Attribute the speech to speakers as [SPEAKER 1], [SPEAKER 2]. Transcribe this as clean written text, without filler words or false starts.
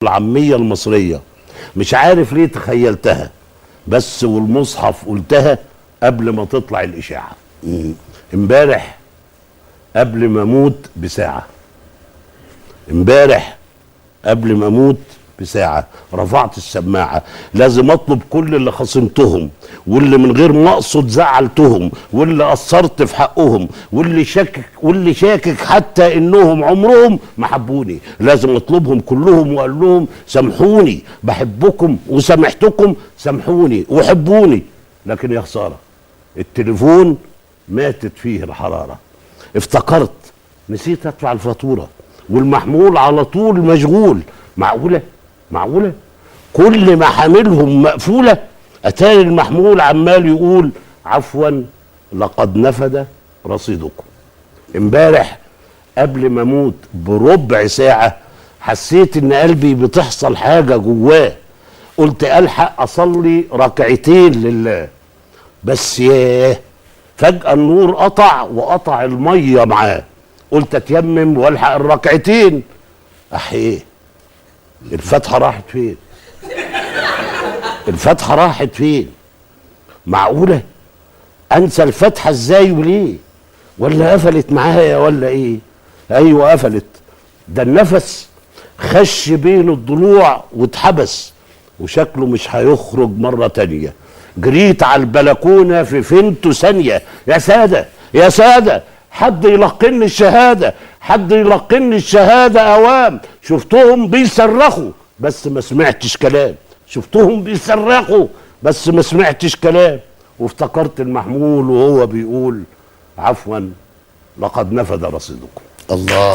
[SPEAKER 1] العامية المصرية، مش عارف ليه تخيلتها، بس والمصحف قلتها قبل ما تطلع الإشاعة. امبارح قبل ما اموت بساعة، امبارح قبل ما اموت بساعة رفعت السماعة، لازم اطلب كل اللي خصمتهم، واللي من غير ما اقصد زعلتهم، واللي قصرت في حقهم، واللي شاكك حتى انهم عمرهم ما حبوني، لازم اطلبهم كلهم واقول لهم سامحوني، بحبكم وسامحتكم، سامحوني وحبوني. لكن يا خسارة، التليفون ماتت فيه الحرارة. افتكرت نسيت ادفع الفاتورة، والمحمول على طول مشغول. معقولة؟ معقولة؟ كل ما حاملهم مقفولة. أتاري المحمول عمال يقول عفوا لقد نفد رصيدكم. امبارح قبل ما اموت بربع ساعة حسيت ان قلبي بتحصل حاجة جواه، قلت الحق اصلي ركعتين لله، بس ياه فجأة النور قطع وقطع المية معاه، قلت اتيمم والحق الركعتين. احيه، الفتحة راحت فين؟ الفتحة راحت فين؟ معقولة انسى الفتحة ازاي وليه؟ ولا قفلت معايا ولا ايه؟ ايوه قفلت، ده النفس خش بين الضلوع واتحبس وشكله مش هيخرج مرة تانية. جريت على البلكونة في فنتو ثانية، يا سادة يا سادة حد يلقني الشهادة، حد يلقني الشهادة أوام. شفتهم بيصرخوا بس ما سمعتش كلام، شفتهم بيصرخوا بس ما سمعتش كلام. وافتكرت المحمول وهو بيقول عفوا لقد نفد رصيدكم.
[SPEAKER 2] الله.